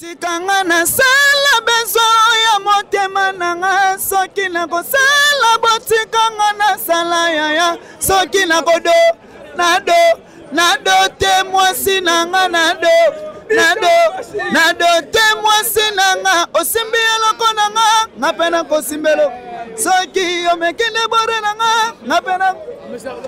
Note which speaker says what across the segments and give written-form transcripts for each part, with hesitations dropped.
Speaker 1: Tika nga nasala besoin ya motema na nga soki nakosala botika nga nasala yaya soki nakodo nado nado te mwasi na nga nado nado nado te mwasi na nga osimbi eloko na nga nga mpe nakosimbelo soki omeki nde bore na nga nga mpe na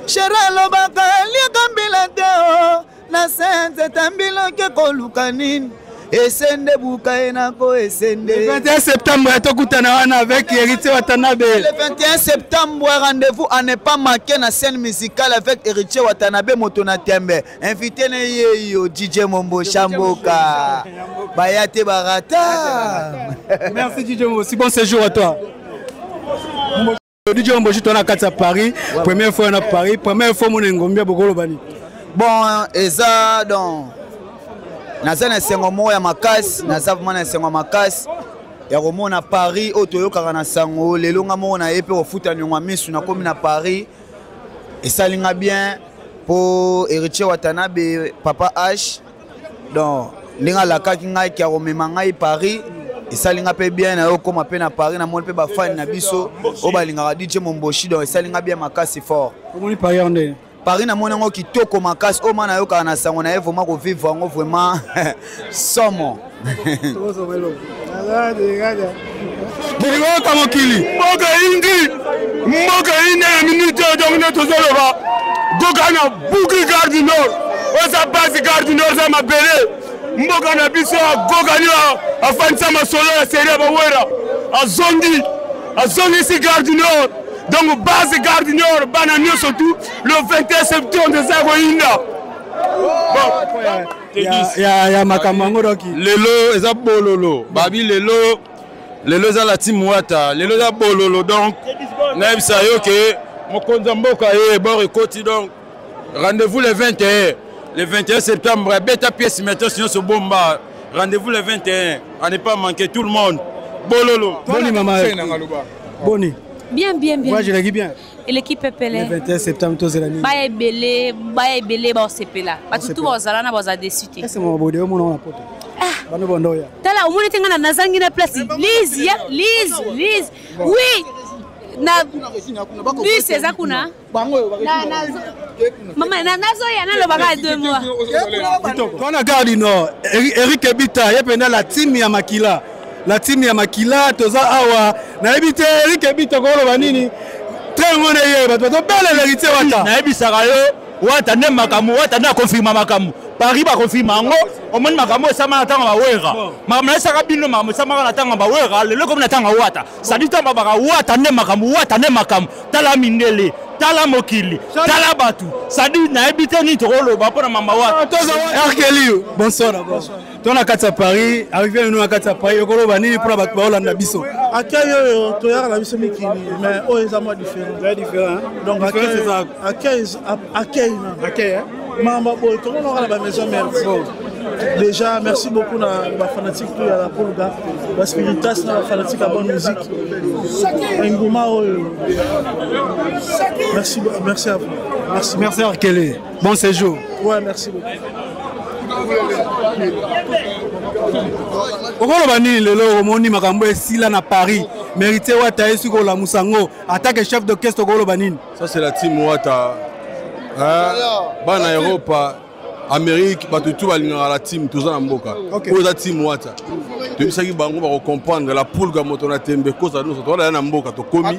Speaker 1: shere alobaka liaka mbila te o oh. na senze tambiloke koluka nini esende buka ye nako esende
Speaker 2: le 21 septembre tokutana wana avec héritier watanabe
Speaker 1: le 21 septembre rendez-vous à ne pas manquer na scène musicale avec héritier watanabe moto na tembe invité na ye yo dj mombosha mboka baya te barata
Speaker 2: merci dj momboshi bon séjour à toi. DJ Mboshi toi na kati ya Paris, première fois na Paris, première fois mona ngombia bokolo bani.
Speaker 1: Bon, eza donc naza na esengo moko ya makasi, naza vraiment na esengo ya makasi ya komona Paris oyo toyokaka na sango lelo nga moko na ye mpe kofuta niongo ya misu nakomi na Paris esali nga bien mpo Héritier Watanabe papa H Donc ndenge alakaki ngai ke akomema ngai Paris esali nga mpe bien naye okóma mpe na Paris namoni mpe bafani na biso oyo balingaka DJ Momboshi donc esali nga bien makasi fort.
Speaker 2: Omoni Paris yango ndenge?
Speaker 1: Paris namoni yango kitoko makasi oyo ma nayokaka na sango na ye vraiment kovivre yango vraiment somo.
Speaker 2: Boyoka mokili
Speaker 3: mboka eyindi mboka eyindi na minute oyo donc nde tozoloba goka na buki gare du nord oza base gare du nord eza mabele mboka na biso agokani afandisa masolo ya seri ya bawera azongi azongisi gare du nord donc base gare du nord bana nyonso tout le 21 septembre eza koyinda
Speaker 2: ya makambo yango doki
Speaker 3: lelo eza bololo babi lelo lelo eza la team wata lelo eza bololo donc nayebisa yo ke mokonzi ya mboka ye bor ekoti donc rendez-vous le 21 le 21 septembre beta pièce matos nyonso bomba rendez-vous le 21 à ne pas manquer tout le monde bololo
Speaker 2: boni mama boni
Speaker 4: bien bien bien
Speaker 2: voyage eleki bien
Speaker 4: Eleki pepele.
Speaker 2: Le 21 septembre tozela nini?
Speaker 4: Baya ebele, baya ebele baosepela. Bato tu bazala na bazala déçu te.
Speaker 2: Est-ce que bode omona na poto?
Speaker 4: Ah.
Speaker 2: Bano bondo ya.
Speaker 4: Tala omoni te nga nazangi na place. Liz, ya Liz, Liz. Oui. Na bus eza kuna. Mama na nazoya nalobaka deux mois.
Speaker 2: Tona gare du Nord, Eric Ebita, ye penda la team ya Makila. La team ya Makila toza awa. Nayebi te Eric Ebita koloba nini? Train ngo na ye bato bazobelela Héritier Wata.
Speaker 5: Nayebisaka yo Wata nde makambo, Wata nde akonfirma makambo. Paris bakonfirma yango, omoni makambo esamaka na ntango ya bawera. Makambo nayebisaka bino makambo esamaka na ntango ya bawera, lelo ekomi na ntango ya Wata. Sadi ntango babaka Wata nde makambo, Wata nde makambo. Tala mindele, tala mokili, tala bato. Sadi nayebi te nini tokoloba mpo na mama Wata.
Speaker 2: Arkeli, bonsoir d'abord. To na kati ya Paris, arrivé na na kati ya Paris, okoloba nini mpona bato baolanda biso?
Speaker 6: Accueil oyo toyaka na biso mikili, mais oyo eza mwa différent.
Speaker 2: Eza différent.
Speaker 6: Donc accueil, accueil, accueil na.
Speaker 2: Accueil, hein?
Speaker 6: Mamba boye tomonaka na ba maison mère. Bon. Déjà, merci beaucoup na ba fanatique tout ya la Pulga, ba spiritas na ba fanatique ya bonne musique. Nguma oyo. Merci, merci à vous.
Speaker 2: Merci. Merci Arkele. Bon séjour.
Speaker 6: Ouais, merci beaucoup.
Speaker 2: Okoloba nini lelo omoni makambo esila na Paris mérité Wata ye soki olamusa yango atake chef d'orchestre okoloba nini?
Speaker 3: Ça c'est la team Wata. Hein? Bana Europe, Amérique, bato tout balingaka la team toza na mboka. Oyo eza team Wata. Toyebisaki bango bakocomprendre la pulga moto na tembe koza nyonso toza na mboka tokomi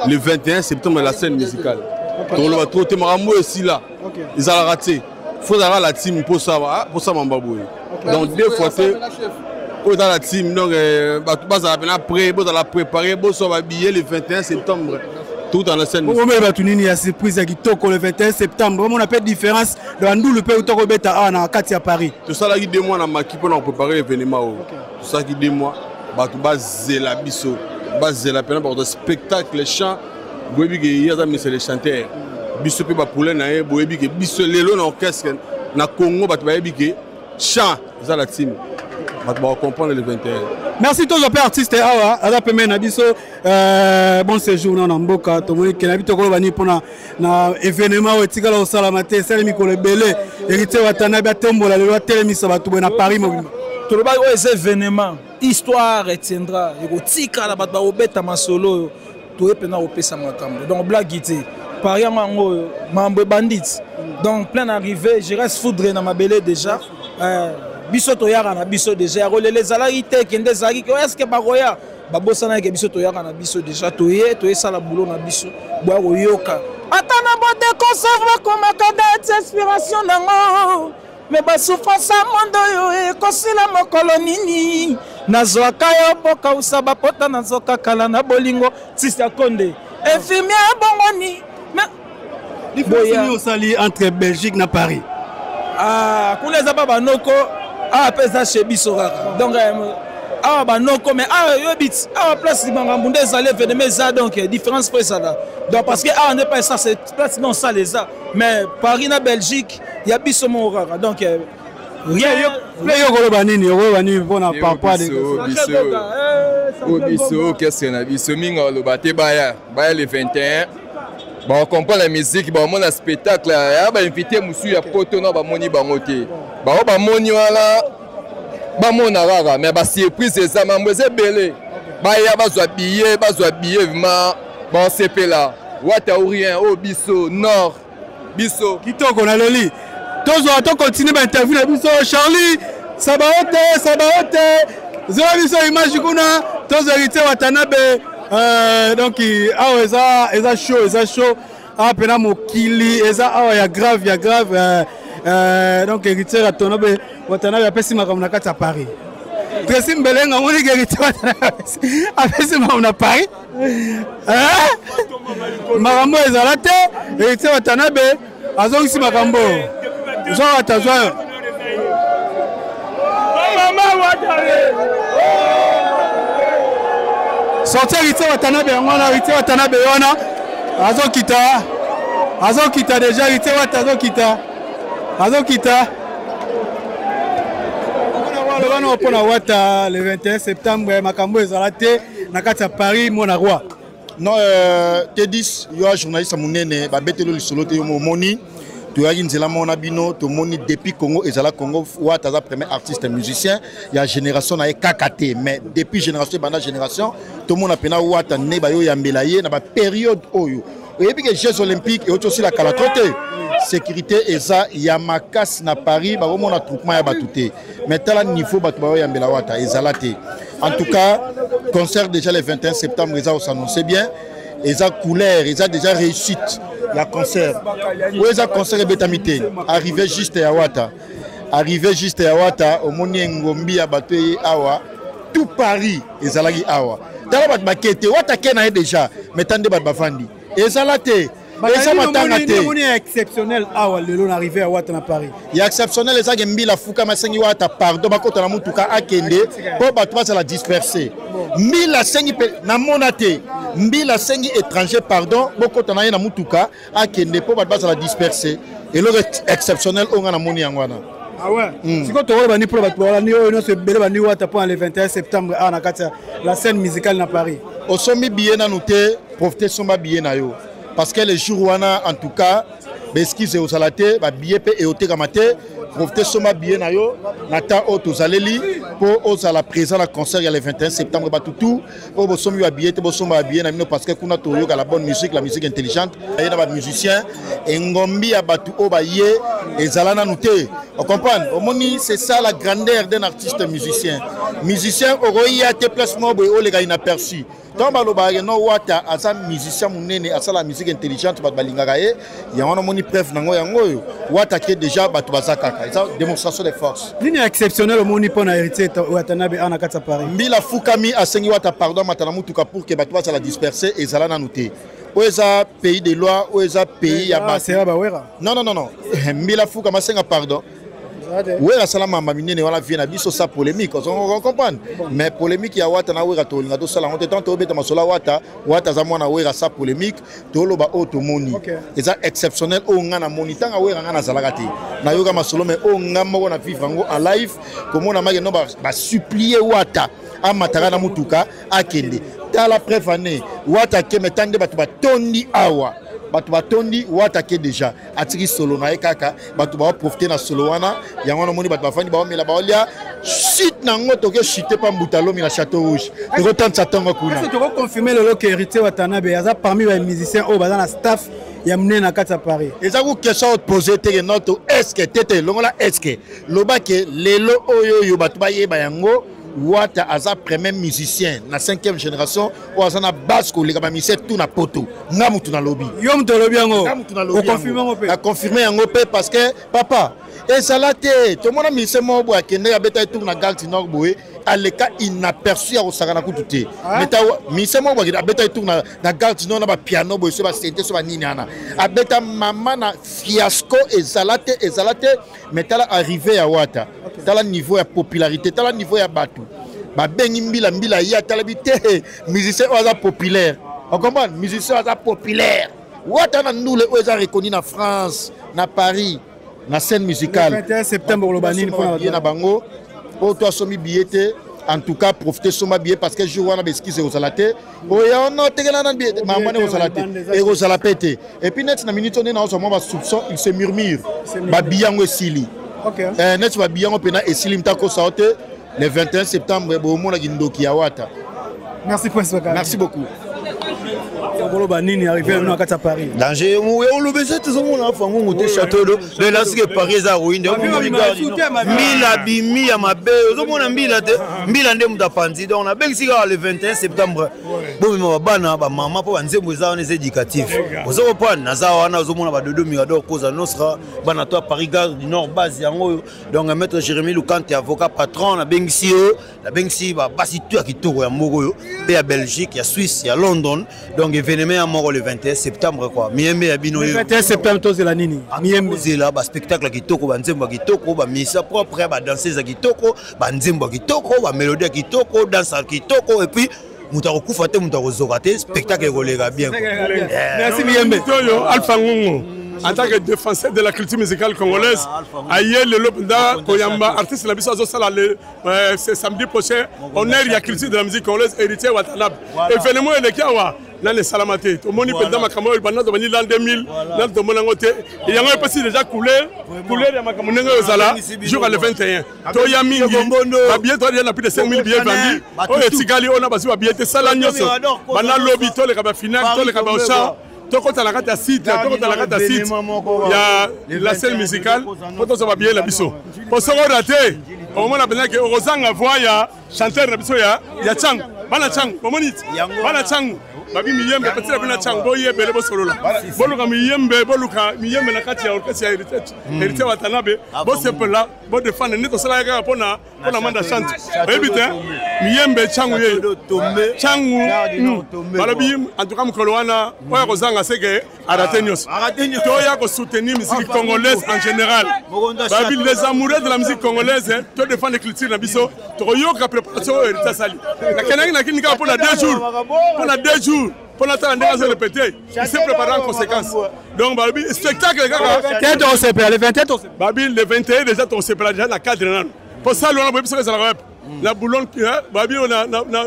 Speaker 3: le 21 septembre la scène musicale. Tokoloba trop te makambo esila ezalaka te. Faut ezalaka la team mposa mamba boye. Donc deux fois te oyo eza la team donc bato bazala mpena prêt, bozala préparé, boswa babillet le 21 septembre tout en la scène.
Speaker 2: Okomela bato nini ya surprise ya kitoko le 21 septembre, omona mpe différence de bandulu mpe uta kobeta awa na kati ya Paris.
Speaker 3: Tosalaki 2 mois na maki mpona kopréparer événement oyo. Tosalaki 2 mois, bato bazela biso, bazela mpena bakozwa spectacle chant. Boyebi ke ye aza monsieur le chanteur, biso mpe bapoulain na ye. Boyebi ke biso lelo na orchestre na Congo bato bayebi ke chant eza la team, bato bakocomprendre le 21.
Speaker 2: Merci tozwa mpe artiste awa aza pembeni na biso. Bon séjour na mboka tomoni ke na biso tokoloba nini mpona na événement oyo etikala kosalama te, esali mikolo ebele. Héritier Watanabe atombola lelo, atelemisa bato boye na Paris mobimba.
Speaker 1: Tolobaki oyo eza événement, histoire retiendra, ekotikala, bato bakobeta masolo oyo toye mpenza kopesa makambo. Donc blague te, Paris yango yango oyo makambo ebandi ti. Donc plein arrivé, je reste foudre na mabele déjà. Biso toyaka na biso déjà, ya kolela ezalaki te, kende ezalaki ke est-ce bakoya, babosanaki. Biso toyaka na biso déjà, toye toyesala boulot na biso, boya koyoka ata na bote conserve bakomaka date inspiration nango. Me basouffrance ya monde oyo ekosila mokolo nini? Nazwaka yo bokausa bapota, nazoka kala na bolingo tisi ya konde infirmier bongoni.
Speaker 2: Différence nini osali entre Belgique na Paris?
Speaker 1: Ah, kuna eza pa banoko, awa mpe eza chez biso kaka. Donc awa banoko, mais awa oyebi ti awa place makambo nde ezali, événement eza. Donc différence mpo ezala, donc parce que awa nde pa esa place non sale eza, mais Paris na Belgique ya biso moko kaka. Donc rien.
Speaker 2: Mpe yo koloba nini? Okoloba nini mpona papa?
Speaker 7: Oyo biso orchestre na biso mingi aloba te. Baya, baya le 21, bakocomprendre musique, bakomona spectacle ya bainvité mosusu ya poto na bamoni bango te. Bango bamoni wana, bamona kaka, mais basurprise eza, mambo eza ebele. Baya, bazwa billet, bazwa billet, vraiment baosepela. Wata ou rien, oyo biso nord biso.
Speaker 2: Kitoko, naleli. Tozwa, tocontinue bainterview na biso. Charlie Sabaote, Sabaote, zela biso image kuna. Tozwa Héritier Watanabe. Donc awa eza chaud, eza chaud awa mpena, mokili eza awa ya grave, ya grave. Donc Héritier Watanabe, Watanabe apesi makambo na kati ya Paris. Tracy Mbelenga, amoniki Héritier Watanabe apesi makambo na Paris, makambo ezala te. Héritier Watanabe azongisi makambo. Zwa wata, zwa yo. Sorti Héritier Watanabe yango wana. Héritier Watanabe wana azokita, azokita déjà. Héritier Wata azokita, azokita. Wana mpona Wata le 21 septembre, makambo ezala te na kati ya Paris, mona roi.
Speaker 8: Non, T10, yo journaliste monene, babeteli lisolo te. Yo momoni, toyaki nzela moko na bino, tomoni depuis Congo ezala Congo. Wata aza premier artiste musicien ya génération na ye kaka te, mais depuis génération ebanda génération, tomona mpena Wata nde bayoyambela ye na bapériode oyo. Oyebi ke Jeux olympique euti osila kala to te, sécurité eza ya makasi na Paris, bakomona troupement ya bato te. Mais tala niveau bato bayoyambela Wata, ezala te. En tout cas, concert déjà le 21 septembre eza os'annonce bien, eza couleur, eza déjà réussite ya concert oyo. Eza concert ebetami te, arrivé juste ya Wata, arrivé juste ya Wata. Omoni engombi ya bato eye awa, tout Paris ezalaki awa. Tala bato bake te, Wata ke na ye déjà, mais ta nde bato bafandi, ezala te, eza matanga te.
Speaker 2: Omoni ya exceptionnel awa lelo na arrivé ya Wata na Paris?
Speaker 8: Ya exceptionnel ezaki Mbila fukama, asengi Wata pardon, bakota na mutuka, akende mpo bato bazala disperse. Mbila asengi mpe, namona te Mbila asengi étranger pardon, bokota na ye na mutuka, akende mpo bato bazala disperse. Eloko exceptionnel oyo nga namoni yango wana.
Speaker 2: Ah ouais. Sikoyo tokoloba ni mpona bato balandi oyo nyonso ebele bandi Wata mpona le 21 septembre awa na kati ya la scène musicale na Paris?
Speaker 8: Osombi billet nanu te, profite, somba billet na yo, parce que le jour wana, en tout cas, baexcuse ekozala te, babillet mpe eotekama te. Profite, somba billet na yo na temps oyo tozaleli, mpo ozala présent na concert ya le 21 septembre. Bato tout oyo bosombi babillet te, bosomba babillet na bino, parce que kuna toyoka la bonne musique, la musique intelligente. Ye na bamusicien, engombi ya bato oyo baye ezala nanu te. Ocomprendre, omoni, c'est ça la grandeur d'un artiste musicien. Musicien okoya te place moko boye oleka inaperçu. Ntango balobaka no Wata aza musicien monene, asala musique intelligente, bato balingaka ye. Yango wana omoni preuve nango yango oyo, Wata ke déjà bato baza kaka, eza démonstration de force.
Speaker 2: Nini ya exceptionnel omoni mpona Héritier Watanabe awa na kati ya Paris?
Speaker 8: Mbila fukami, asengi Wata pardon, amata na mutuka pour ke bato bazala disperse. Ezala nanu te. Oyo eza pays de loi, oyo eza pays ya
Speaker 2: bato. Bawera.
Speaker 8: Non, non, non, non, Mbila fukama, asenga pardon. Wera asala mamba minene wana, vie na biso sa polémique, comprendre. Mais polémique ya Wata na Wera, tolinga tosala yango te. Tant tobeta masolo ya Wata, Wata aza mwana Wera, sa polémique. Toloba oyo tomoni eza exceptionnel. Oyo nga namoni, ntango Wera, nga nazalaka te, nayoka masolo, mais oyo nga moko na vivre yango en live, komona make no basupplie Wata amataka na mutuka, akende. Tala preuve ane, Wata akeme, ta nde bato batondi awa. Bato batondi, Wata ke déjà atiki solo na ye kaka, bato baoprofite na solo wana. Yango wana omoni bato bafandi, baomela, baolia. Chute nango toke chute pa mbuta lomi na Château Rouge, tokotantisa ntongo kuna.
Speaker 2: Tokoconfirme lelo ke Héritier Watanabe aza parmi bamusicien oyo baza na staff ya monene na kati ya Paris?
Speaker 8: Eza ku question pose teke noto estce tete longola estce loba ke lelo oyo oyo bato bayeba yango, Wata aza premier musicien na 5e génération oyo aza na base koleka bamusicien tout na poto. Nga mutu nalobi.
Speaker 2: Yo mutu olobi yango?
Speaker 8: Nga mutu nalobi.
Speaker 2: Oconfirme yango mpe?
Speaker 8: Naconfirme yango mpe, parce que papa, ezala te tomona musicien moko boye akende abeta etour na Gare du Nord boye, aleka inaperçu ya kosakana kutu te. Mais ta musicien moko boye abeta etour na Gare du Nord na bapiano boye, so basente, so banini wana, abeta mama na fiasco. Ezala te, ezala te. Mais tala arrivé ya Wata, tala niveau ya popularité, tala niveau ya bato babengi mbila mbila ye, atalabi te musicien oyo aza populaire. Ocomprendre, musicien oyo aza populaire, Wata na ndule oyo eza reconnu na France, na Paris, na scène musicale.
Speaker 2: 21 septembre, oloba nini mpona
Speaker 8: billet na bango oyo to asombi billet te? En tout cas, profite, somba billet, parce que jour wana baexcuse ekozala te. Oya ono tekela na billet, mama wana ekozala te, ekozala pe te. Et puis neti na minute oyo nde naozwa mwa basoupçon, il se murmure babillet yango esili. Neti babillet yango mpena esili, mtakosa o te. Le 21 septembre bomonaki ndoki ya Wata.
Speaker 2: Merci, Prince Bakali.
Speaker 8: Merci beaucoup.
Speaker 2: Okoloba nini arrivé na kati ya Paris?
Speaker 9: Danger oloba eza, tozomona afangungu te. Château do lelo asike Paris eza ruine, mbila bimi ya mabe, ozomona mbila te, mbila nde moto apanzi. Donc nabengisi kaka le 21 septembre, bomema babana, bamama, mpo banzembo eza wana, eza éducatif. Oza kopane, naza wana, ozomona badodo Mirador, Cosa Nostra, bana to ya Paris, Gare du Nord, base yango oyo. Donc maître Jérémi Lukante, avocat patron, nabengisi yo, nabengisi babasi tu ya kitoko ya mboka oyo mpe ya Belgique, ya Suisse, ya London. Donc événement ya moko le 21 septembre quoi, miyembe ya bino.
Speaker 2: Le 21 septembre tozela nini?
Speaker 9: Miyembe, ozela baspectacle ya kitoko, banzembo ya kitoko, bamisa propre, badanseuse ya kitoko, banzembo ya kitoko, bamélodie ya kitoko, danse ya kitoko, et puis moto akokufa te, moto akozoka te, spectacle ekoleka bien.
Speaker 2: Merci, Miyembe.
Speaker 10: Oyo Alpha Ngungu, en tant que défenseur de la culture musicale congolaise, aye lelo mpenza koyamba artiste na biso azosala le c'est samedi prochain honneur ya culture de la musique congolaise, Héritier Watanabe. Événement eleki awa nani esalama te. Tomoni mpenza makambo oyo banda tobandi l'an 2000, nani tomoni yango te. Yango epesi déjà couleur ya makambo ndenge oyo ezala jour ya le 21. Toya mingi, babillet toa na plus de 5000 billets vendus. Oyo etikali oyo na bazwi babillet te, sala nyonso banda lobi, toleka bafinale, toleka baochan, tokota na kati ya site, tokota na kati ya site ya la scène musicale mpo tozwa babillet na biso. Mpo soki oda te, okomona mpenza ke okozanga voi ya chanteur na biso ya Changu. Bana Changu bomoni, bana Changu babi miyembe petila bino na Changu, boyebele, bosolola, boluka miyembe, boluka miyembe na kati ya orchestre ya Héritier Watanabe, bosepela, bodefendre nde tosalaka kaka mpona manda chante. Oyebi te miyembe Changu ye Changu balobi. En tout cas, mokolo wana oyo akozanga seke arate nyonso. Toya kosoutenir musique congolaise en général. Babi les amoureux de la musique congolaise, to défendre culture na biso. Tokoyoka préparation oyo Héritier asali. Nakendaki nakini kaka mpona 2 jours, mpona 2 jours, mpona tala ndenge azo répété, il s'est préparé en conséquence. Donc balobi spectacle kaka.
Speaker 2: Te, tokosepela le 21, tosepela.
Speaker 10: Babi le 21 déjà tokosepela déjà na cadre nano, mpo salle wana boyebi soki ezalaka wapi, na Boulogne. Babi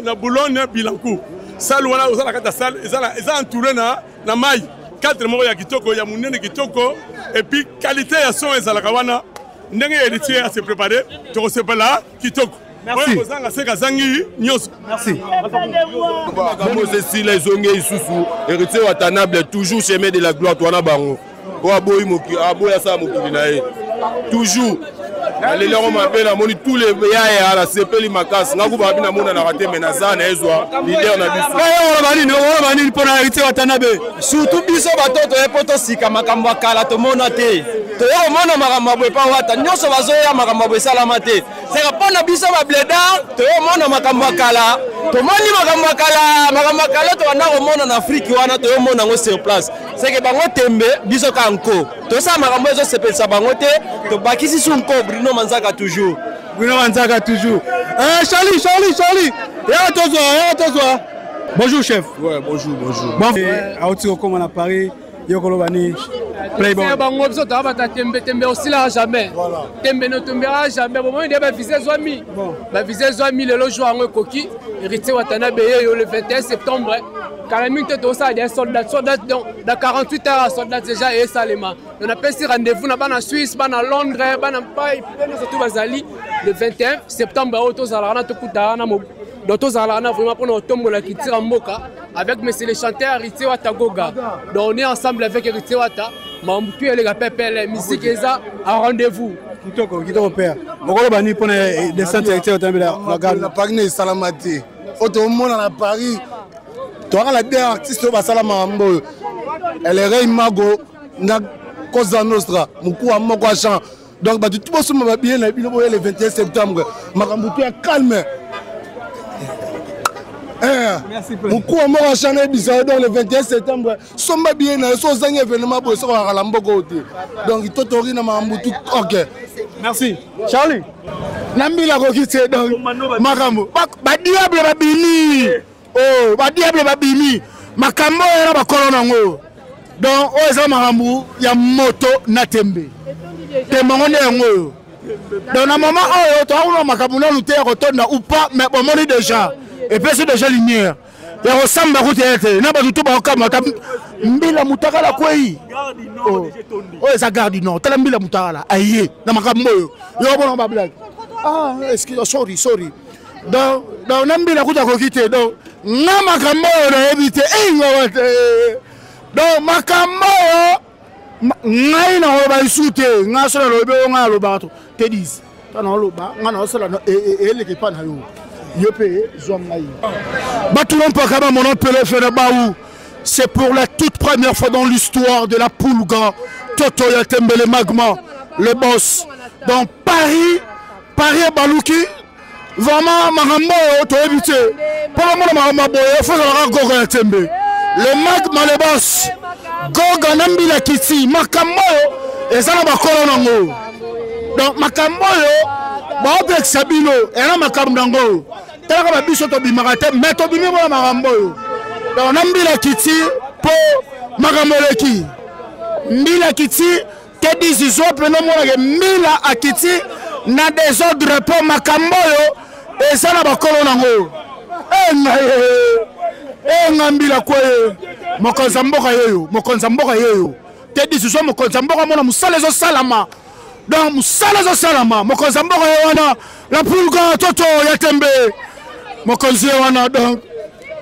Speaker 10: na Boulogne Billancourt, salle wana oza na kati ya salle, eza entouré na mai, cadre moko ya kitoko, ya monene kitoko, et puis qualité ya son ezalaka wana. Ndenge Héritier ase préparé, tokosepela kitoko.
Speaker 2: Merci.
Speaker 10: Kozanga seka azangi nyonso.
Speaker 2: Merci.
Speaker 3: Makambo esila, ezongi lisusu. Héritier Watanabe, toujours chemin de la gloire. Twana bango oyo aboyi mokili, aboyi asala mokili na ye. Toujours naleli yango mabe, namoni tous les yaya, nasepeli makasi. Nga kuba babi namonanaka te, me naza na ezwa leader na biso.
Speaker 2: Oloba nini, oloba nini mpona Héritier Watanabe?
Speaker 11: Surtout biso bato toye mpo tosika makambo ya kala, tomona te, toye komona makambo ya boye mpa Wata. Nyonso bazoya, makambo ya boye esalama te. Seka mpo na biso babledar, toye komona makambo ya kala, tomoni makambo ya kala, makambo ya kala tobanda komona na Afrike wana, toye komona yango sur place. Seke bango tembe, biso kaka nko tosala makambo ezosepelisa bango te, tobakisi su nko. Bruno Manzaka toujours.
Speaker 2: Bruno Manzaka toujours. Charlie, Charlie, Charlie, yaka tozwa, yaka tozwa. Bonjour chef.
Speaker 3: Ouais, bonjour, bonjour.
Speaker 2: Bon, auti kokóma na Paris, yo koloba ni Playboy?
Speaker 12: Bango biso toyabata tembe, tembe osilaka jamais, tembe ne tombera jamais. Bomoni nde bavisa ezwami, bavisa ezwami lelo, jour yango ekoki. Héritier Watanabe ye yo le 21 septembre. Kala mingi te tozosala deja soldat soldat, donc dans 48 heures soldat déjà esalema. Donc napesi rendez-vous na bana Suisse, bana Londres, bana Pai mpe nyonso tu bazali le 21 septembre oyo tozalaka na tokutaka wana, donc tozalaka na vraiment mpona kotombola kitira mboka avec monsieur le chanteur Héritier Wata Goga. Donc on est ensemble avec Héritier Wata, makambo tu eleka pepele, musique eza à rendez-vous.
Speaker 2: Kitoko, kitoko père. Okoloba nini mpona descente ya Héritier Wata na garde?
Speaker 13: Na Paris na esalama te. Oyo tomona na Paris, toyaka na deux artiste oyo basala makambo oyo, Elrey Mago na Cosa Nostra, mokuwa moko ya champ. Donc bato tu bosomba babillet na bino, boya le 21 septembre, makambo tu ya calme, mokuwa moko ya champ nayebisa yo. Donc le 21 septembre, somba billet na yo. So ozangi événement boye, soki okakala mboka oyo te. Donc totori na makambo tu, ok.
Speaker 2: Merci Charlie.
Speaker 13: Na mbila akoki te. Donc makambo badiable babimi, oh, badiable babimi, makambo oyo na bakolo nango. Donc oyo eza makambo ya moto na tembe, tembe yango nde yango oyo. Donc na moment oyo toakuna makambo nanu te ya kotonda ou pas, mais bomoni déjà epesi déjà lumière ya kosamba kutu ye te na bato to bakokamba ata mbila mutakala kwei. Oyo eza Gare du Nord. Tala mbila mutakala aye na makambo oyo, yo bona bablage. Ah, excuse, sorry, sorry. Donc na mbila kutu akoki te. Donc nga makambo oyo nayebi te, eingawa te. Donc makambo oyo ngai nakoloba lisusu te. Ngai so nalobi oyo ngai nalobaka to te dise ta naoloba, ngai naosala eleka epa na yo, yo mpe zwa ngai. Bato mpaka bamona pele fene bawu. C'est pour la toute première fois dans l'histoire de la Pulga, Toto Yatembele Magma, le boss. Dans Paris, Paris Baluki, vraiment, makambo oyo toyebi te. Mpo namona makambo boye, fo ezalaka Goga ya Tembe. Le Magma, le boss. Goga na mbila kiti, makambo oyo eza na bakolo nango. Donc makambo oyo baopekisa bino, eza makambo nango. Talaka babiso tobimaka te, mais tobimi mpona makambo oyo. Donc na mbila kiti mpo makambo eleki mbila kiti te dizizwa mpena omonake mbila akiti na désordre mpo makambo oyo eza na bakolo nango. Enga ye, enga mbila kweye, mokonzi ya mboka yeyo, mokonzi ya mboka yeyo te dizizwa, mokonzi ya mboka mona mosala ezosalama. Donc mosala ezosalama, mokonzi ya mboka ye wana, la Pulga Toto ya Tembe, mokonzi ye wana. Donc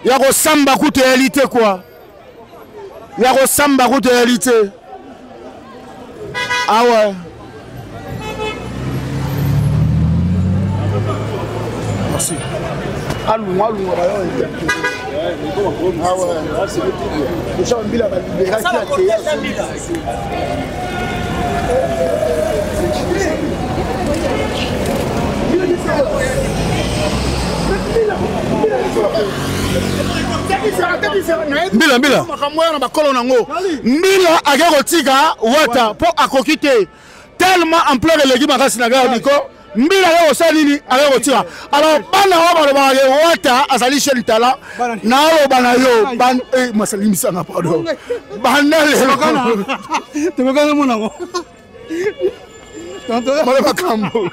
Speaker 13: ya kosamba kutu eyali te kua, ya kosamba kutu eyali te awa. Merci. Alungwa, alungwa bayo. Awa déjà mbila baliberaki ya teya. Mbila, mbila makambo oyo na bakolo nango, mbila ake kotika Wata mpo akoki te, tellement ampleur eleki makasi na gare niko. Mbila ake kosala nini? Ake kotika. Alors bana oyo balobaka ke Wata azali jeune talent, naoloba na yo masalimisanga, pardon, banda lelo
Speaker 2: tokokana monango.
Speaker 13: Bala makambo.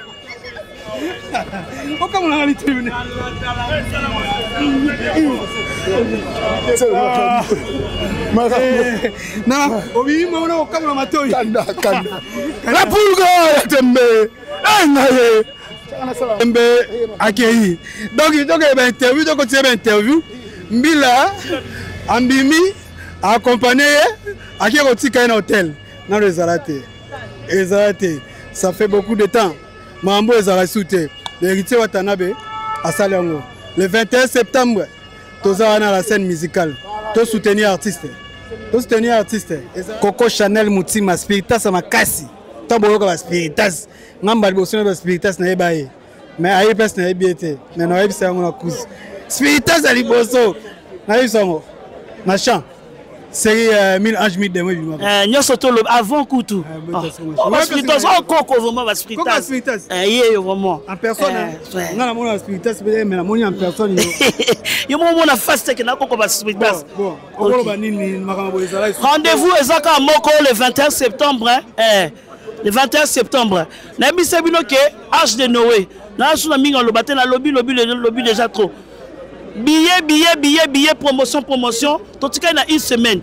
Speaker 2: Okamonanga lituni. Na obimi mona okamola matoi.
Speaker 13: Kanda, kanda. La Pulga ya Tembe, engaye
Speaker 2: tembe akei. Donc tokoyeba interview, tokotia ba interview. Mbila ambimi accompagne ye, ake kotika ye na hotel. Nano ezala te, ezala te. Ça fait beaucoup de temps makambo ezala su te. Héritier Watanabe asali yango le 21 septembre. Toza wana la scène musicale, tosoutenir artiste, tosoutenir artiste. Coco Chanel Mutima, spiritas ya makasi. Ntango boyoka baspiritas, ngamba liboso na baspiritas nayeba ye, mais aye place nayebi ye te, mais nayebisa yango na kusi spiritas ya liboso, nayebisa yango na champ série 1000 anges 1000 démons ebimaka.
Speaker 6: Nyonso toloba avant kutu baspiritas oyo koko vraiment baspiritas yeyo vraiment.
Speaker 2: En personne nga namona baspiritas, mais namoni en personne.
Speaker 6: Yo moko omona face teke na koko baspiritas.
Speaker 2: Okoloba nini makambo boye ezala?
Speaker 6: Rendez-vous eza kaka moko, le 21 septembre. Le 21 septembre, nayebisa bino ke arche de Noé nasu na mingi aloba te, nalobi lobi lobi déjà trop. Billet, billet, billet, billet, promotion, promotion. Totikali na une semaine.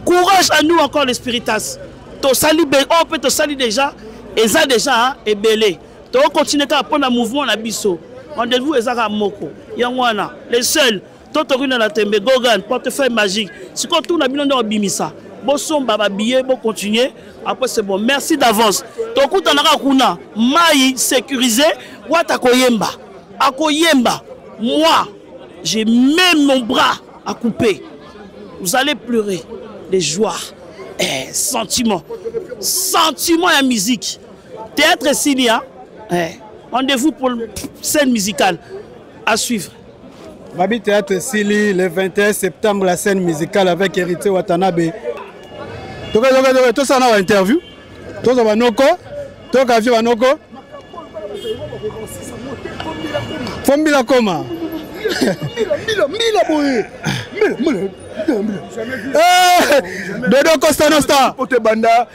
Speaker 6: Courage à nous encore les spiritas. Tosali oyo mpe tosali déjà eza déjà ebele. Tokocontinue kaka mpo na mouvement na biso. Rendez-vous eza kaka moko. Yango wana, le seul totorina na tembe Gogan, portefeuille magique. Sikoyo tuna bino nde obimisa. Bosomba ba billet, bo continuer. Après c'est bon. Merci d'avance. Tokutanaka kuna, mai sécurisé, wata koyemba. Akoyemba. Moi, j'ai même mon bras à couper. Vous allez pleurer de joie. Eh, sentiment. Sentiment ya musique. Théâtre Cilia. Eh, rendez-vous pour scène musicale à suivre.
Speaker 2: Babi Théâtre Sili, le 21 septembre, la scène musicale avec Héritier Watanabe. Toka, toka, toka, tout ça, on a interview. Tout ça, banoko. Toka, vieux banoko. Fombila koma.
Speaker 14: Mbila, mbila boye. Mbila, mbila.
Speaker 2: Eh, Dodo Costa Nosta.
Speaker 14: Pote banda.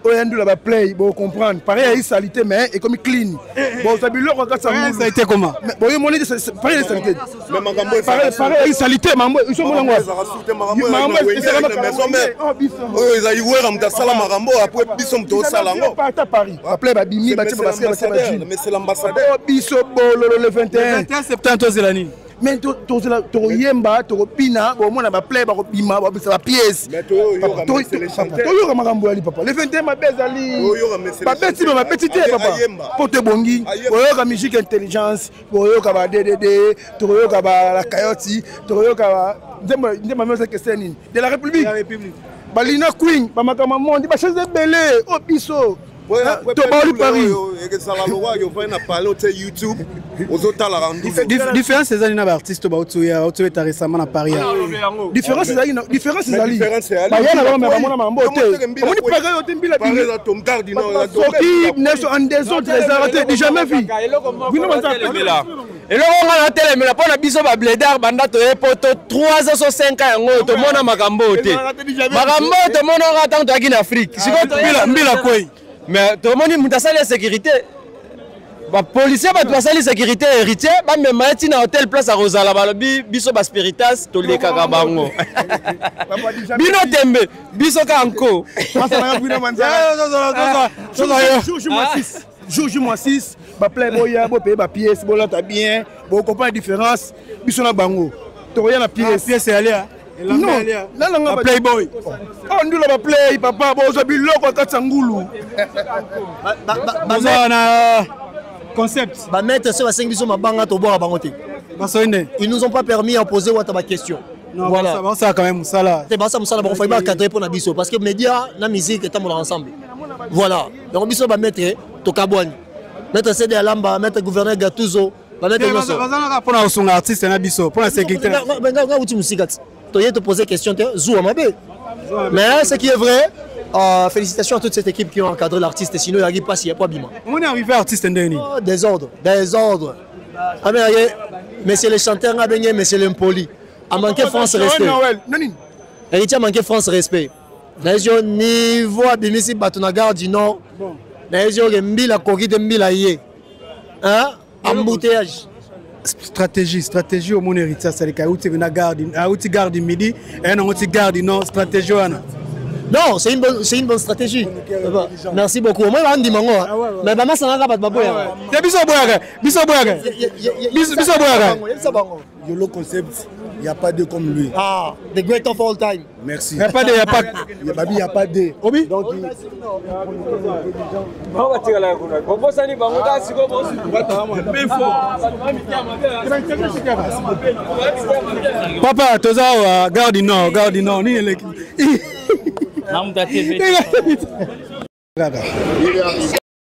Speaker 14: oyo ndula ba play bo comprendre pareil ayi salité mais ekomi clean bon ça biloko kati ya
Speaker 2: salité comment
Speaker 14: bon yo moni pareil ayi salité
Speaker 3: mais makambo
Speaker 14: pareil pareil ayi salité mambo iso mona ngo
Speaker 3: mambo oyo ezali wera moto asala makambo après biso moto osala yango
Speaker 14: parta Paris ba play ba bimi ba tie ba basket ba tie ba jean
Speaker 3: mais c'est l'ambassadeur
Speaker 14: biso bololo le 21
Speaker 2: 21 septembre tozela nini
Speaker 14: mais tozela tokoyemba tokobina bomona baplay bakobima babisa bapièce toyoka makambo yali papa le 21 mabe ezali babeti me babeti te papa mpo tebongi oyoka musique intelligence oyoka ba ddd tokoyoka ba kayoti tokoyoka nzembo miosa kese nini de la république balina queen bamakambo mondi bachaise ebele oyo biso tobali paris
Speaker 3: ezala lokola yovai na palais otie youtube ozotalaka
Speaker 2: différence ezali na baartiste bauti oya bauti obeta récemment na paris
Speaker 14: différence ezali différence ezali baya na bango me bamona mambo te omoni paris oyo te mbila soki neso en désordre ezalaka te du jamais vu bino
Speaker 11: baza eloko nga natelemela mpo na biso babledar banda toye poto 3 ans so 5 ans yango oyo tomona makambo oyo te makambo oyo tomonaka ntango toyaki na afrique
Speaker 2: sikoyo mbila kwei
Speaker 11: mais tomoni moto asali ya sécurité bapolisier bato basali sécurité héritier bamema ye ntina hotel place akozala balobi biso baspiritas tolekaka bango bino tembe biso kaka nko
Speaker 14: jour J moins 6 baplay boya bopaye bapièce bolata bien bocomprendre différence biso na bango tokoya na pièce
Speaker 2: pièce yalia
Speaker 14: non nalanga
Speaker 2: playboy
Speaker 14: oh ndula baplay papa bozwa biloko kati ya ngulu
Speaker 2: baza na concept
Speaker 15: bamaître soki basengi biso mabanga tobwaka bango te ils nous ont pas permis à poser wata baquestion
Speaker 2: Non, voilà. Ça quand même mosala.
Speaker 15: Te basa mosala bango fai ba cadrer pona biso parce que média na musique etambola ensemble. Voilà. Donc biso ba maître tokabwani. Maître CD Alamba, maître gouverneur Gattuso, ba maître nyonso.
Speaker 2: Bazalaka pona kosunga artiste na biso, pona sécurité.
Speaker 15: Nga nga uti musika ti. Toye te poser question te zuwa mabe. Mais ce qui est vrai, félicitations à toute cette équipe qui ont encadré l'artiste sinon il n'y a pas s'il n'y a pas bima.
Speaker 2: On est arrivé artiste ndeni.
Speaker 15: Oh, désordre, désordre. Ah mais monsieur le chanteur nga benye monsieur l'impoli. A manqué France respect. Héritier a manqué France respect. Nayebi yo niveau abimisi bato na gare du Nord. Nayebi yo ke mbila koki te mbila ye. Hein? Embouteillage.
Speaker 2: Stratégie, stratégie omoni héritier asalika auti na gare auti gare du midi eye nango ti gare du Nord stratégie wana.
Speaker 15: Non, c'est une bonne, c'est une bonne stratégie. Merci beaucoup. Moi, je vais Mais maman, ça n'a pas de baboya.
Speaker 2: Te biso boyaka, biso boyaka. Biso boyaka.
Speaker 16: Yolo concept, il n'y a pas deux comme lui.
Speaker 15: Ah, the great of all time.
Speaker 16: Merci.
Speaker 2: Il n'y a pas deux, il n'y a pas.
Speaker 16: Babi, il n'y a pas deux.
Speaker 2: Obi
Speaker 16: Donc,
Speaker 2: Papa, toza awa, gare du Nord, gare du Nord, nini eleki? Kaka.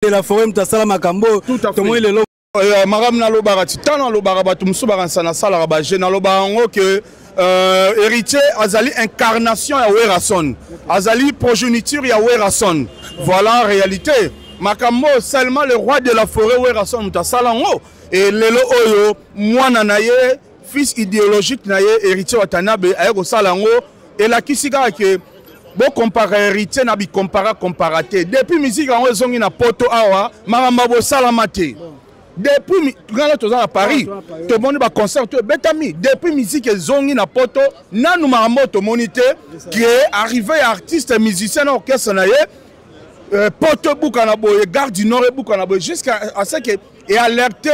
Speaker 2: De la forêt moto asala makambo tomoni lelo
Speaker 17: makambo nalobaka ti ntango nalobaka bato mosusu bakanisa nasalaka baje nalobaka yango ke héritier azali incarnation ya Werrason azali progéniture ya Werrason voilà réalité makambo seulement le roi de la forêt Werrason moto asala yango e lelo oyo mwana na ye fils idéologique na ye héritier Watanabe aye kosala yango elakisi kaka ke bokompara héritier na bikompara kompara te depuis musique yango ezongi na poto awa makambo bosalama te. Depuis ngana toza na Paris, tomoni ba concert to ebetami depuis musique ezongi na poto nanu makambo tomoni te que arrivé ya artiste musicien na orchestre na ye euh, poto ebukana boye gare du nord ebukana boye jusqu'à à ce que et alerté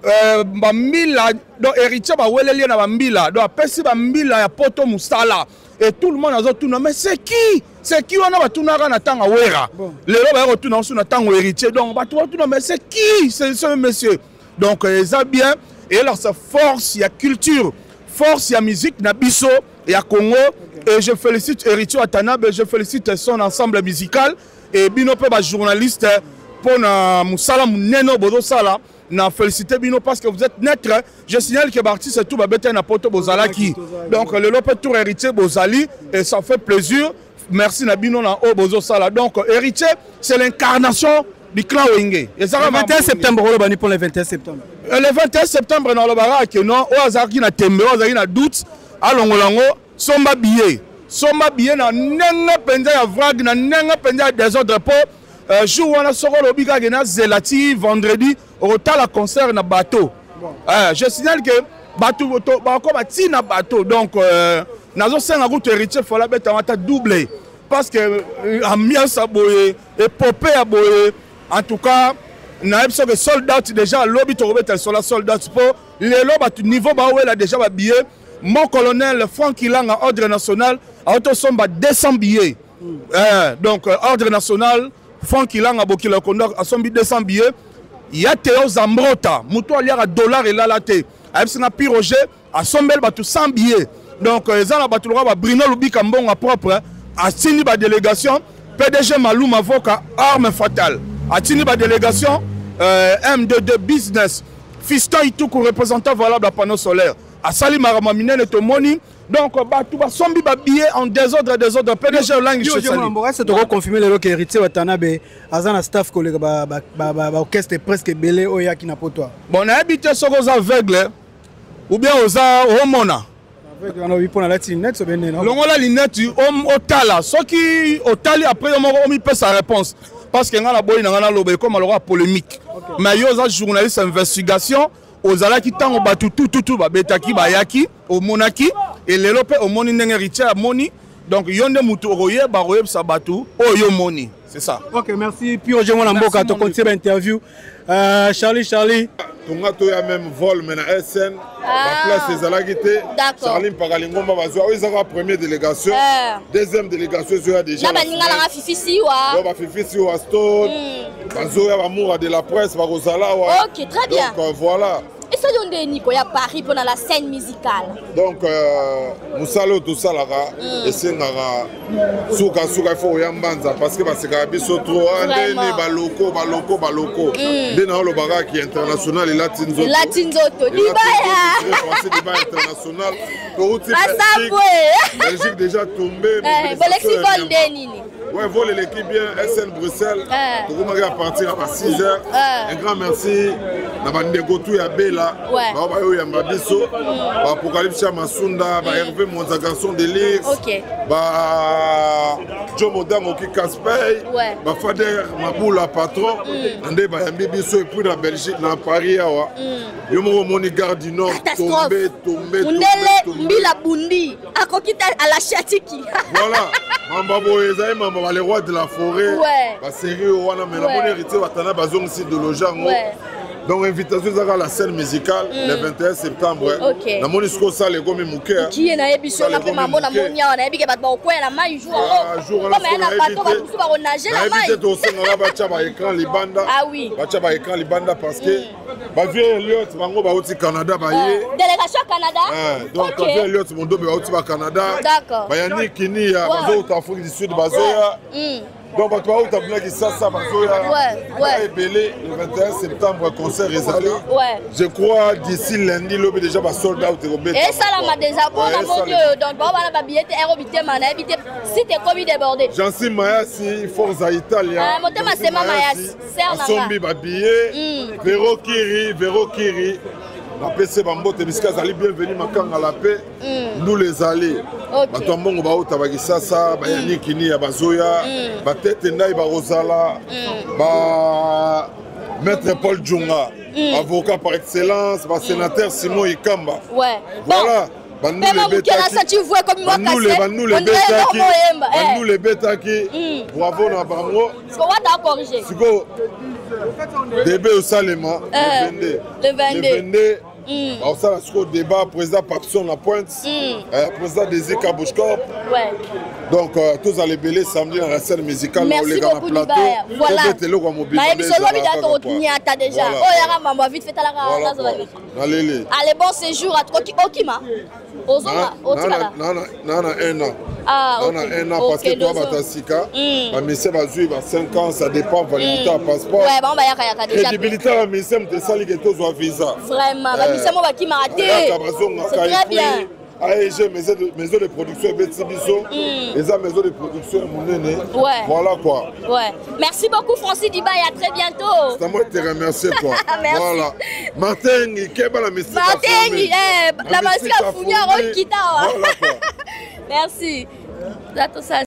Speaker 17: euh, bambila donc héritier baweleli ye na bambila donc apesi bambila ya poto mosala et tout le monde azotuna mais c'est qui c'est qui wana batunaka na ntango awera lelo baya kotuna osu na ntango héritier donc bato batuna mais c'est qui c'est ce monsieur donc euh, eza bien eyelakisa force ya culture force ya musique na biso ya congo okay. et je félicite héritier watanabe je félicite son ensemble musical et bino mpe bajournaliste mpo na mosala monene oyo bozosala na félicité bino parce que vous êtes neutre je signale que baartiste tout babetaki na poto bozalaki donc lelo mpe tour héritier bozali et ça fait plaisir merci na bino na oyo bozosala donc héritier c'est l'incarnation du clan wenge
Speaker 2: ezaka 21 septembre oloba ni mpo le 21 septembre
Speaker 17: euh, le 21 septembre nalobaka ke non oyo azalaki na tembe oyo azalaki na doute alongola yango somba billet somba billet na ndenge mpenza ya vague na ndenge mpenza ya désordre mpo euh, jour wana soki olobi kaka nazela ti vendredi okotala concert na bateau bon. euh, je signale que bato bakoma ti na bateau donc euh, nazosenga kutu héritier fola abetanga ata double parce que euh, ambiance ya boye epope ya boye en tout cas nayebi soki sold out déjà lobi tokobeta lisolo ya sold out mpo lelo bato niveau bawela déjà babillet mon colonel frank ilanga ordre national aotosomba 200 billets mm. eh, donc euh, ordre national frank ilanga bokila kondo asombi 200 billets ya teo zambrota moto aliaka dollar elala te ayebisi nga pi roger asombeli bato 100 billets donc euh, eza na bato lokola babrino lubika mbongo propre atindi badélégation pdg maluma voka arme fatale atindi badélégation euh, m22 business fiston ituku représentant valable ya panneau solaire asali makambo ya minene tomoni donc bato basombi babillet en désordre désordre pdg olangi
Speaker 2: ese tokoconfirme lelo ke héritier watanabe aza na staff koleka baorchestre presque ebele oyo eyaki na poto
Speaker 17: bon nayebi te soki oza aveugle ou bien oza omona longola lunette otala soki otali après yo moko omipesa réponse parce que ngai naboyi na ngai naloba ekoma lokola polémique mais yo oza journaliste investigation ozalaki ntango bato tututu babetaki bayaki omonaki elelo mpe omoni ndenge richard amoni donc yo nde motu okoyeba koyebisa bato oyo yo omoni c'est ça
Speaker 2: ok merci pio je mwana mboka tokontinue bainterview euh, charlie charlie
Speaker 18: tonga toya même vol mais na sn ah. baplace ezalaki te charlie mpaka lingomba bazwa oyo ezaka première délégation eh. deuxième délégation ezoya déjà
Speaker 19: na baninga nanga fifi siwa
Speaker 18: bafifi siwa stone hmm. bazoya bamoura de la presse bakozala awa
Speaker 19: ok très bien
Speaker 18: donc euh, voilà
Speaker 19: esali yo nde niko ya paris mpona la scène musicale
Speaker 18: donc euh, mosala oyo tosalaka mm. esengaka sukasuka ifo koya mbanza parce que basekaka biso trop ah, ndeni baloko baloko baloko mm. nde na olobaka ki international elati nzoto
Speaker 19: elati nzoto libaya
Speaker 18: libaya international touti belgique déjà tombé
Speaker 19: eh, bolexi vol nde nini
Speaker 18: Ouais, vol eleki bien SN Bruxelles. Eh. Tokomaki à partir ya ba 6 heures. Eh. Un grand merci na bandeko tout ya Bela. Ba bayo yamba biso. Mm. Ba Apocalypse ya Masunda, ba mm. Hervé Mwanza garçon de luxe.
Speaker 19: OK.
Speaker 18: Ba Joe Modango ki Caspey. Ba Fader Mabula patron. Mm. Nde bayambi biso et puis na Belgique na Paris awa. Yo moko omoni gare du Nord tombe tombe
Speaker 19: Mundele mbila bundi. akoki te alashi atiki
Speaker 18: voilà mamba boye ezali mamba ba le roi de la forêt ouais. baserie oyo wana mais namoni héritier watana bazongisi idéologie yango ouais. donc invitation ezaka la scène musicale mm. le 21 septembre okay. namoni sikoyo osala ekomi moke
Speaker 19: kiye nayebi so nga mpe mambo namoni awa nayebi ke bato bakokwea na mai jour yango koma ya na bato bato mosusu bakonage na mai
Speaker 18: te tosengaka batya baécran libanda
Speaker 19: ah oui.
Speaker 18: batya baécran libanda parce que mm. ba vieux Elliot bango bauti Canada baye
Speaker 19: oh, délégation Canada
Speaker 18: eh, donc okay. vieux Elliot Mondobe bauti ba Canada
Speaker 19: d'accord
Speaker 18: ba Yannick Kinia ouais. bazouta Afrique du Sud bazoya
Speaker 19: mm.
Speaker 18: donc bato bauta bina Kisasa bazoya
Speaker 19: ouais, ouais.
Speaker 18: ebele le 21 septembre concert ezali
Speaker 19: ouais.
Speaker 18: je crois d'ici lundi lobi déjà ba sold out ekobeta
Speaker 19: esalama déjà mpo na moni oyo donc bao bana babillet te ero bitema nayebi te site ekomi débordé
Speaker 18: Jansi Mayasi Forza Italia
Speaker 19: ah, motema sema Mayasi
Speaker 18: asombi babillet mm. vero kiri vero kiri napesi bambote bisika azali bienvenu makangala mpe mm. ndula ezali bato ya mbongo bauta bakisasa bayanikini ya bazoya batete ndai bakozala ba Maître Paul Djunga, avocat par excellence, ba sénateur Simon Ikamba.
Speaker 19: Ouais.
Speaker 18: Voilà.
Speaker 19: Pema moke na sa tu vois comme moi
Speaker 18: cassé. Bandule ebetaki. Bandule ebetaki. Bravo na bango.
Speaker 19: Siko wata corriger.
Speaker 18: Siko débat osalema le 22.
Speaker 19: Le 22.
Speaker 18: Le 22. Baosala sikoyo débat président Papson la pointe, président Désir Kabouchkop.
Speaker 19: Ouais.
Speaker 18: Donc tozala ebele samedi na la scène musicale.
Speaker 19: Merci
Speaker 18: oleka na
Speaker 19: beaucoup
Speaker 18: plateau.
Speaker 19: Dibaya. Voilà.
Speaker 18: Tobeta eloko ya mobimba.
Speaker 19: Nayebi solo lobi da tokoniata déjà. Oyo yaka mambo vite fait talaka nazoba vite.
Speaker 18: Nalele.
Speaker 19: Allez, bon séjour à toi. Okima. Ozonga, otikala.
Speaker 18: Na un an.
Speaker 19: Ah, ok.
Speaker 18: Na un an parce que toi bato sika, bamusicien bazwi ba 5 ans, ça dépend validité ya passeport.
Speaker 19: Ouais, bango bayaka yaka déjà.
Speaker 18: Crédibilité ya bamusicien moto esali ke tozwa visa.
Speaker 19: Vraiment, bamusicien mo bakimaka te. C'est très bien.
Speaker 18: AEG, maison de production ebeti biso, eza maison de production ya monene. Voilà quoi.
Speaker 19: Ouais. Merci beaucoup Francis Dibaye, à très bientôt.
Speaker 18: C'est à moi de te remercier quoi.
Speaker 19: Merci.
Speaker 18: Voilà. Martin Keba la mystique.
Speaker 19: Martin, eh, la mystique a fouillé,
Speaker 18: Voilà quoi.
Speaker 19: Merci. Là, tout ça.